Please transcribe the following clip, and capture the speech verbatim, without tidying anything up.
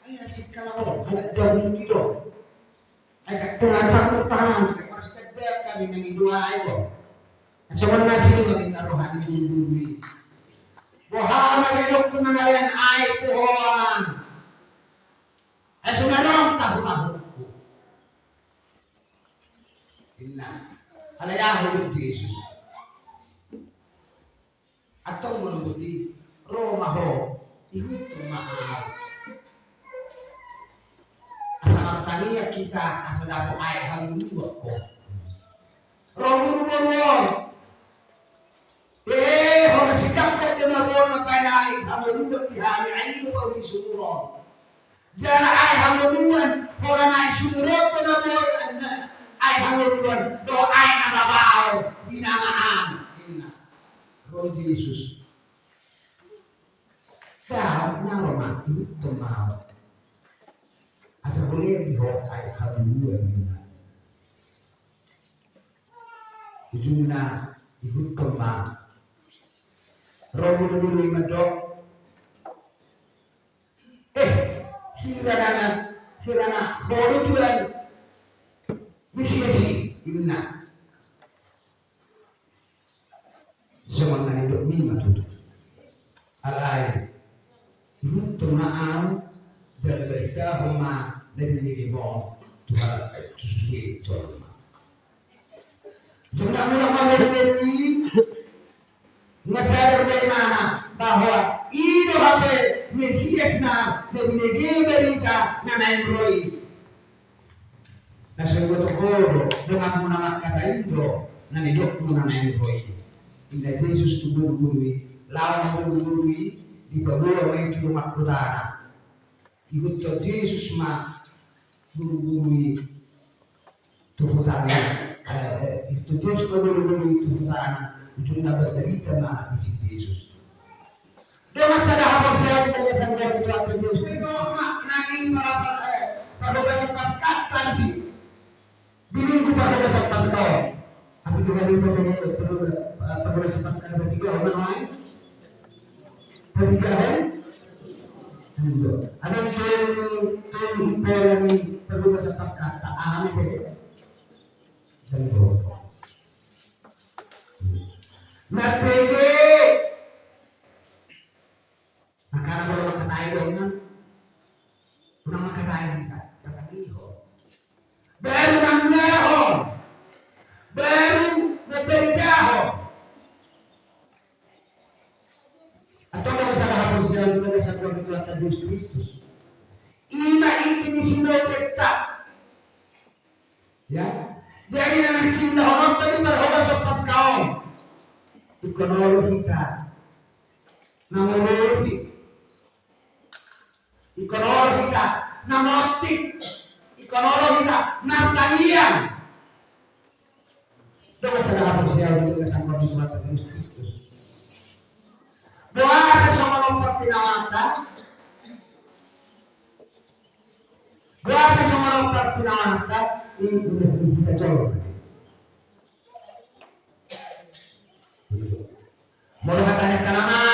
Ina singkalaon, anak jauh di do. Ai tak kurang satu tangan, tak masih tegak kami nangido ai do. Songon na sini ma ninna roha ni guru i. Boha ma didok tu mangalean ai tu ho amang. Ai songon na dong tahu-tahuku. Inna. Alai aha didok Jesus. Antong molo boti ro ma ho, ihuthon ma au. Asa martangiang hita, asa dapot aek hangoluan ho. Ro boru-boru on. Eh, hona si Jakka do na boi mambaen aek hangoluan di hami, ai i do pauli sumur on. Jala aek hangoluan, hona na i sumur on do na boi, anna, aek hangoluan, dohot aek na babaor, binanga an, inna. Ro Jesus. Dao, na ro ma, ihuthon ma au. Asa hulean di ho aek hangoluan, inna. Ujungna ihuthon ma. Ro boru-boru i mandok. Eh, hira na, hira na ho do tulang. Misi-misi, inna. Songon na nidokmi ma tutu. Alai ihuthon ma au, jala baritahon ma na binege on tu halak, tu sude jolma. Jumlah mula maberi-beri. Nga sadar do imana bahwa i do hape Mesias na, na binege barita na naeng ro i. Na so iboto ho do donganmuna mangkatai do na nidokmu na naeng ro i. Inna Jesus tu boru-boru i, laho ma boru-boru i, dipaboa ma i tu dongan hutana. Ihuthon Jesus ma boru-boru i tu hutana, eh, eh, ihuthon Jesus ma boru-boru i tu hutana, ujungna berderita ma disi Jesus. Dongan sada haporseaon di bagasan Tuhan Kristus. Nanging parhobasan Paskah tadi. Di Minggu parhobasan Paskah on. Api Tuhan itu parhobasan Paskah on, api Tuhan mana? Api Tuhan. Aduh, ada yang tahu, tahu impor lagi parhobasan Paskah, tak aham itu. Dan itu. Nah, P G. Makana molo mangkatai dongan, unang mangkatai hita, tatangihon. Baru manangihon, baru mambaritahon. Antong do sada haporseaon di bagasan Tuhanta Jesus Kristus. I ma inti ni sinaulenta. Ya. Jadi na naeng siulahononta di parhobasan Paskah on. Ingkon olo hita. Na molo i. Ingkon olo hita. Na motik. Ingkon olo hita. Martangiang. Dongan sada haporseaon di bagasan Tuhanta Jesus Kristus. Boasa songon on partinawanta? Boasa songon on partinawanta? I udah di hita jolo. Molo hata ni kalama